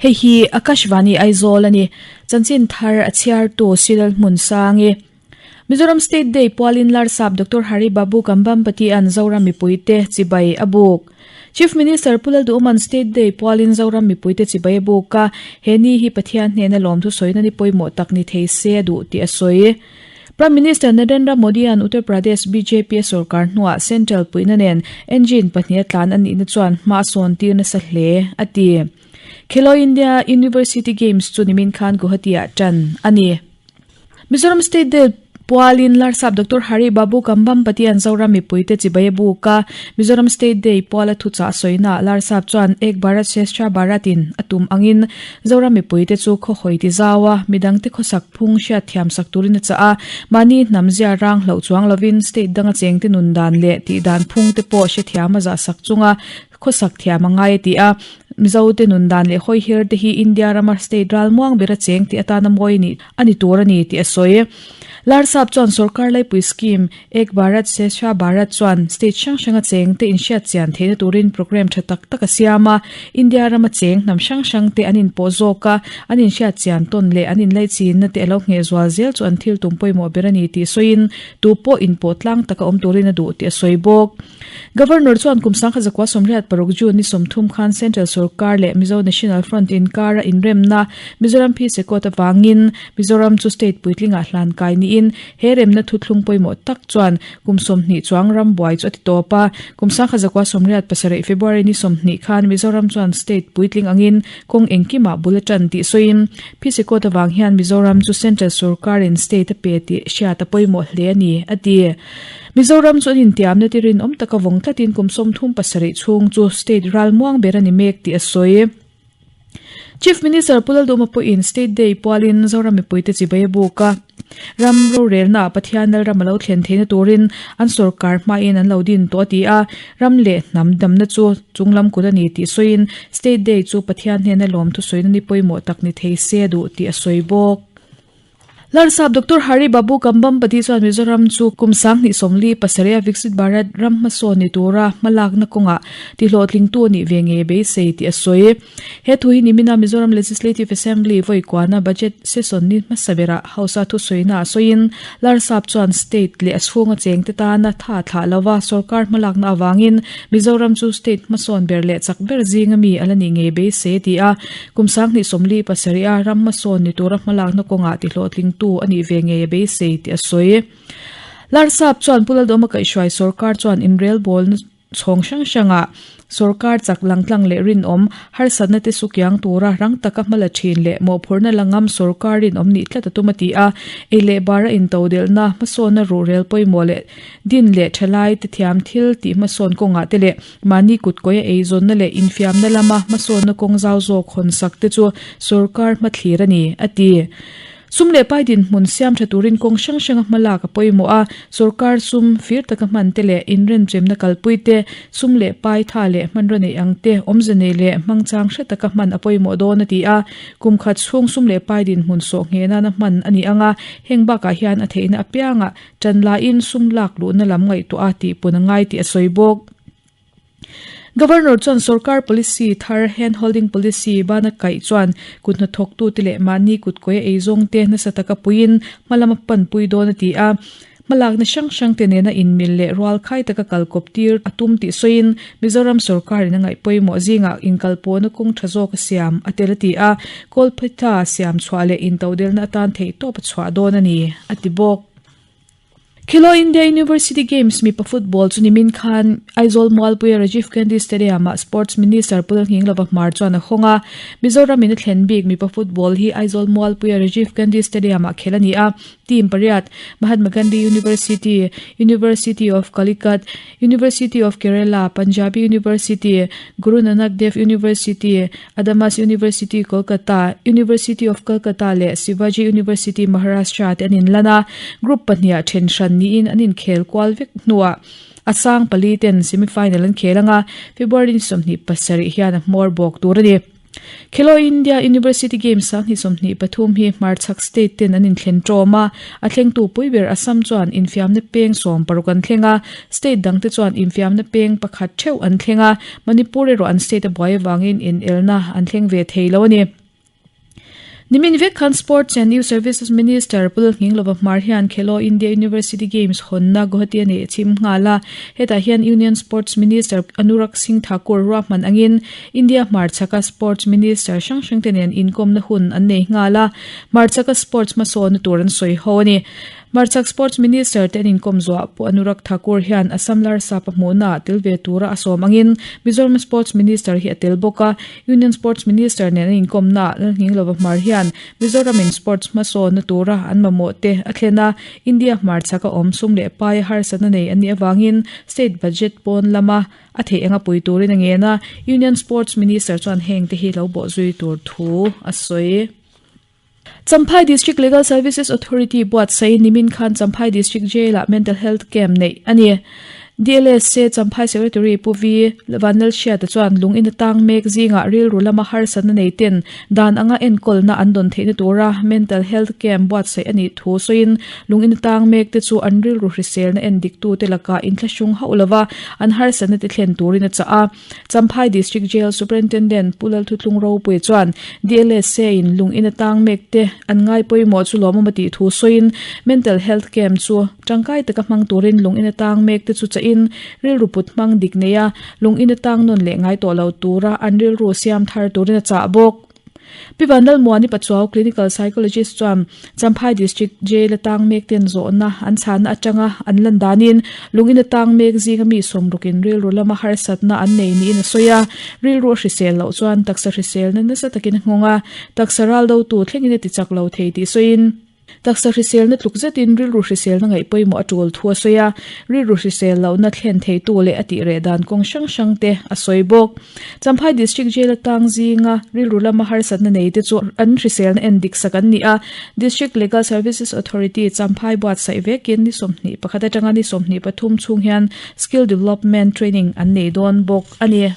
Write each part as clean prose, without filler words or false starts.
Hei hi Akashvani Aizawl a ni. Chanchin thar a chhiartu Silal Hmunsangi. Mizoram State Day pualin Larsap Doctor Hari Babu Kambhampati-a'n Zoram mipuite chibai a buk. Chief Minister Pu Lalduhawma'n State Day pualin Zoram mipuite chibai a buk a, he ni hi Pathian hnena lawmthu sawina ni pawimawh tak ni thei se a duh tih a sawi. Prime Minister Narendra Modi-a'n Uttar Pradesh bjp a sorkar hnuah Central puihna nen engine pahniha tlan a nihna chuan hma a sawn tir nasa hle, a ti. Khelo India University Games chu nimin khan Guwahati-ah tan a ni. Mizoram State Day pualin Larsap Doctor Hari Babu Kambhampati-a'n Zoram mipuite chibai a buk a. Mizoram State Day puala thuchah sawinaah Larsap chuan Ek Bharat Shreshtha Bharat-in a tum angin Zoram mipuite chu khawhawi ti zau a, midangte khawsak phung hriat thiam sak turin a chah a. Mahni hnam zia rang hlauh chuang lovin state danga chengte nun dan leh tih dan phungte pawh hrethiam a zah sak chunga khawsak thiam a ngai a ti a. Mizote nun dan leh hawihir te hi India rama state ralmuang bera cheng tih atana mawi ni a ni tur a ni tih a sawi. Larsap chuan sorkar laipui scheme Ek Bharat Shreshtha Bharat chuan state hrang hranga cheng te inhriat chian theihna turin programme tha tak tak a siam a. India rama cheng hnam hrang hrang te an inpawh zawk a, an inhriat chian tawn leh an inlaichinna te a lo ngheh zual zel chu an thil tum pawimawh ber a ni tih sawiin tu pawh inpawh tlang taka awm turin a duh tih a sawi bawk. Governor chuan kum 1986 June ni 30 khan Central Sorkar leh Mizo National Front inkara inremna Mizoram Peace Accord avangin Mizoram chu state puitlingah hlan kai niin he remna thuthlung pawimawh tak chuan kum 20 chuang ram buai chu a ti tawp a. Kum 1977 February ni 20 khan Mizoram chuan state puitling angin kawng engkimah bul a tan tih sawiin Peace Accord avang hian Mizoram chu Central Sorkarin state a pe tih hriat a pawimawh hle a ni, a ti. Mizoram chu an intiamna ti rinawm taka vawng tlatin kum 37 chhung chu state ralmuang ber a ni mek tih a sawi. Chief Minister Pu Lalduhma pawhin State Day pualin Zoram mipuite chibai a buk a. Ram rorelnaah Pathian Lalram a lo thlen theihna turin an sorkar hmain an lo din tawh a ti a. Ram leh hnam damna chu chunglam kut a ni tih sawiin State Day chu Pathian hnena lawmthu sawina ni pawimawh tak ni thei se a duh tih a sawi bawk. Larsap Doctor Hari Babu Kambhampati chuan Mizoram chu kum 2047 a Viksit Bharat ram hmasawn ni tura hmalakna kawngah tihlawhtlingtu a nih ve ngei beisei tih a sawi. He thu hi nimina Mizoram Legislative Assembly vawi kuana Budget Session ni hmasa berah House a thusawina a sawiin Larsap chuan state leh a chhunga chengte tana tha thlah lova sorkar hmalakna avangin Mizoram chu state hmasawn ber leh chak ber zinga mi a la nih ngei beisei a ti a. Kum 2047 a ram hmasawn ni tura hmalakna kawngah tihlawhtlingtu a nih ve ngei a beisei tih a sawi. Larsap chuan Pu Lalduhawma kaihhruai sorkar chuan inrelbawlna chhawng hrang hrangah sorkar chak langtlang leh rinawm, harsatna te sukiang tura rang taka hmala thin leh mawhphurhna la ngam sorkar rinawm nih tlat a tum a ti a. Ei leh bara intodelhna, hmasawnna ruhrel pawimawh leh din leh thalai te thiam thil tih hmasawn kawngah te leh Mahni kutkawi a eizawnna leh infiamna lama hmasawnna kawng zau zawk hawn sak te chu sorkar hmathlir a ni, a ti. Sum leh pai dinhmun siam tha turin kawng hrang hranga hmalak a pawimawh a, sorkar sum fir taka hman te leh inrenchemna kalpui te, sum leh pai tha leh hmanraw neih ang te awmze nei leh hmangchang hre taka hman a pawimawh dawn a ti a. Kum khat chhung sum leh pai dinhmun sawh ngheh nana hman a ni ang a, heng bakah hian a theihna apiangah Ṭan laiin sum lak luhna lam ngaihtuah a tihpun a ngai tih a sawi bawk. Governor chuan sorkar policy thar hand holding policy bana kaih chuan kut hnathawktute leh mahni kutkawi a eizawngte nasa taka puiin hmalam a panpui dawn a ti a. Hmalakna hrang hrangte nena inmil leh rualkhai taka kalkawp tir a tum tih sawiin Mizoram sorkarin a ngaih pawimawh zingah inkalpawhna kawng tha zawk a siam a tel a ti a. Kawlphetha siam chhuah leh intodelna atan theihtawp a chhuah dawn a ni, a ti bawk. Khelo India University Games mipa football chu nimin khan Aizawl Mualpuia Rajiv Gandhi Stadium-ah Sports Minister Pu Lalnghinglova Hmar chuan a hawng a. Mizoram in a thlen bik mipa football hi Aizawl Mualpuia Rajiv Gandhi Stadium-ah khelh a ni a. Team pariat, Mahatma Gandhi University, University of Calicut, University of Kerala, Punjabi University, Guru Nanak Dev University, Adamas University Kolkata, University of Calcutta leh Shivaji University Maharashtra te an inlan a, group pahniha then hran niin an inkhel kual vek hnuah a sang pali ten semi final an khel ang a, February ni 27 hian a hmawr bawk tur a ni. Khelo India University Games 2023 hi hmarchhak state ten an inthlen ṭawm a, a thlengtu pui ber Assam chuan infiamna peng 16 an thleng a, state dangte chuan infiamna peng pakhat ṭheuh an thleng a, Manipur erawh an state a buai avangin inelna an thleng ve thei lo a ni. Nimin vek khan Sports and Youth Services Minister Pu Lalnghinglova Hmar hian Khelo India University Games hawnna Guwahati a neih a chim nghal a. Hetah hian Union Sports Minister Anurag Singh Thakur ruahman angin India hmarchhaka Sports Minister hrang hrangte nen inkawmna hun an nei nghal a. Hmarchhaka sports hmasawnna tur an sawi ho a ni. Hmarchhak Sports Minister te an inkawm zuah Pu Anurag Thakur hian Assam Larsap a hmuhna ah tel ve tura a sawm angin Mizoram Sports Minister hi a tel bawk a. Union Sports Minister nen an inkawmna ah Lalnghinglova Hmar hian Mizoram in sports hmasawnna tura an mamawh te a thlen a, India hmarchhak a awm sum leh pai a harsatna nei an nih avangin state budget pawn lama a theih anga pui turin a ngen a, Union Sports Minister chuan heng te hi lo bawhzui tur thu a sawi. Champhai District Legal Services Authority buatsaih nimin khan Champhai District Jail-ah Mental Health Camp neih a ni. DLSA Champhai Secretary Pu V. Vanlalhriata chuan lung in atang mek zingah rilru lama harsatna nei ten dan anga enkawlna an dawn theihna tura Mental Health Camp buatsaih a nih thu sawiin lung in atang mek te chu an rilru hriselna endiktute lakah inthlahrung hauh lova an harsatna te thlen turin a chah a. Champhai District Jail Superintendent Pu Lalthutlung Ropui chuan DLSA in lung in atang mek te an ngai pawimawh chu lawmawm a tih thu sawiin Mental Health Camp chu tangkai taka hmang turin lung in atang mek te chu chahin rilru put hmang dik neia lung in atang nawn leh ngai tawh lo tura an rilru siam thar turin a chah bawk. Pi Vanlalmuani Pachuau, Clinical Psychologist chuan Champhai District Jail atang mek ten zawhna an chhana atanga an lan danin lungin atang mek zinga mi sawmrukin rilru lama harsatna an nei niin a sawi a. Rilru a hrisel loh chuan taksa hriselna nasa takin a nghawng a, taksa ral dotu thlengin a ti chak lo thei tih sawiin, Taksa hriselna tluk zetin rilru hriselna ngaih pawimawh a tul thu a sawi a, rilru hrisel lohna thlen theitu leh a tih reh dan kawng hrang hrang te a sawi bawk. Champhai District Jail atang zinga rilru lama harsatna nei te chu an hriselna en dik sak an ni a, District Legal Services Authority Champhai buatsaih vekin ni 21 atanga ni 23 chhung hian Skill Development Training an nei dawn bawk a ni.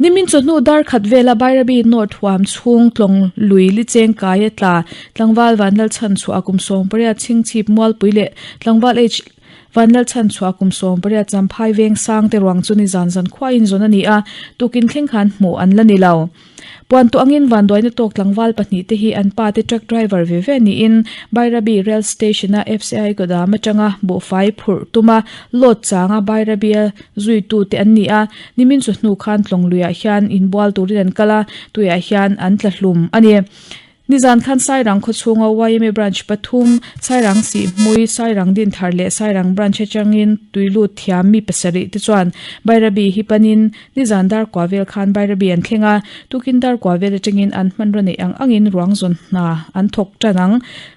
Nimin chawhnu dar khat vela Bairabi North huam chhung tlawng lui li cheng kai a tla. Tlangval Vanlal chhan chhuah kum 18 chhingchhip mualpui leh Tlangval H Vanlal chhan chhuah kum 18 Champhai veng sang te ruang chu nizan zan khuain zawn a ni a, tukin thleng khan hmuh an la ni lo. Puan tawh angin vanduaina tawk tlangval pahnihte hi an pa te truck driver ve ve niin Bairabi Rail Station-a FCI kawdam atanga buhfai phurh tuma load changa Bairabi-a zuitute an ni a, nimin chu hnu khan tlawng luiah hian inbual turin an kal a, tuiah hian an tla hlum a ni. Nizan khan Sairang khawchhunga yma Branch pathum, Sairang Sihhmui, Sairang Dinthar leh Sairang Branch atangin tuilut thiam mi pasarih te chuan Bairabi hi panin nizan dar kua vel khan Bairabi an thleng a, tukin dar kua vel atangin an hmanraw neih ang angin ruang zawn hna an thawk tan ang.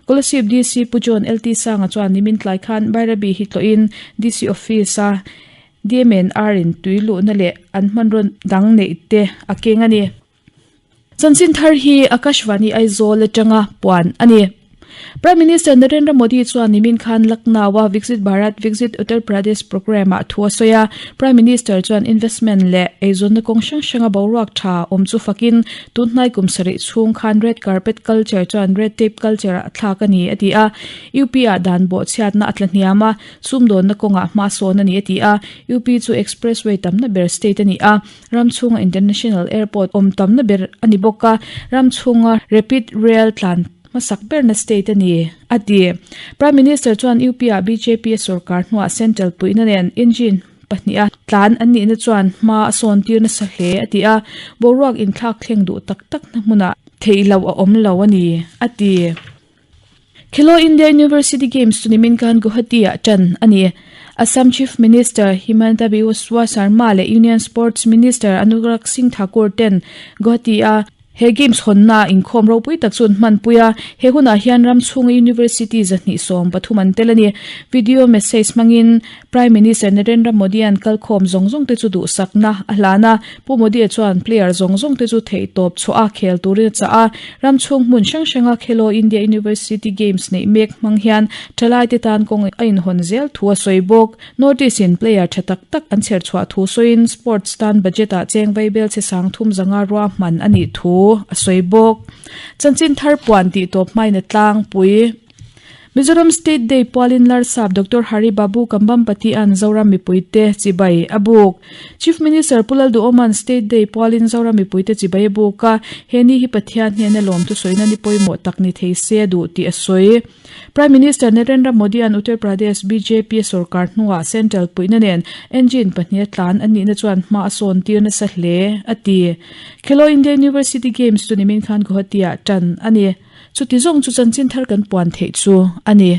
Kolasib DC Pu John LT Sanga chuan nimin tlai khan Bairabi hi tlawhin DC Office a DMNR in tui luhna leh an hmanraw dang neih te a keng a ni. Chanchin thar hi Akashvani Aizawl atanga puan a ni. Prime Minister Narendra Modi chuan nimin khan Lucknow-a Viksit Bharat Viksit Uttar Pradesh programme-ah thu a sawi a. Prime Minister chuan investment leh eizawnna kawng hrang hranga boruak tha awm chu fakin tunhnai kum sarih chhung khan red carpet culture chuan red tape culture-ah a thlak a ni a ti a. UP-ah dan bawhchhiatna a tla hniam a, sumdawnna kawngah hma sawn a ni a ti a. UP chu expressway tamna ber state a ni a. Ram chhunga International Airport awm tamna ber a ni bawk a, ram chhunga Rapid Rail tlan hmasak berna state a ni, a ti. Prime Minister chuan UP-ah bjp a sorkar hnuah Central puihna nen engine pahniha tlan an nihna chuan hma a sawn tir nasa hle, a ti a, boruak inthlak thleng duh tak takna hmunah theih loh a awm lo a ni, a ti. Khelo India University Games chu nimin khan Guwahati-ah tan a ni. Assam Chief Minister Himanta Biswa Sarma leh Union Sports Minister Anurag Singh Thakur ten Guwahati-a he Games hawnna inkhawm ropui tak chu an hmanpui a. He hunah hian ram chhunga University 213 an tel a ni. Video message hmangin. Prime Minister Narendra Modi-a'n kalkhawm zawng zawng te chu duhsakna a hlan a, Pu Modi-a chuan player zawng zawng te chu theihtawp chhuah a khel turin a chah a, ram chhung hmun hrang hranga Khelo India University Games neih mek hmang hian thalai te tan kawng a inhawn zel thu a sawi bawk. North East in player tha tak tak an chher chhuah thu sawiin sports tan budget ah cheng vaibel che sang thum zanga rua hman a nih thu a sawi bawk. Chanchin thar puan tih tawp hmain a tlangpui. Mizoram State Day pualin Larsap Doctor Hari Babu Kambhampati-a'n Zoram mipuite chibai a buk. Chief Minister Pu Lalduhoma'n State Day pualin Zoram mipuite chibai a buk a, he ni hi Pathian hnena lawmtu sawina ni pawimawh tak ni thei se a duh tih a sawi. Prime Minister Narendra Modi-a'n Uttar Pradesh bjp sorkar hnuah Central puihna nen engine pahniha tlan a nihna chuan hma a sawn tir nasa hle, a ti. Khelo India University Games chu nimin khan Guwahati-ah tan a ni. Chuti zawng chu chanchin thar kan puan theih chu a ni.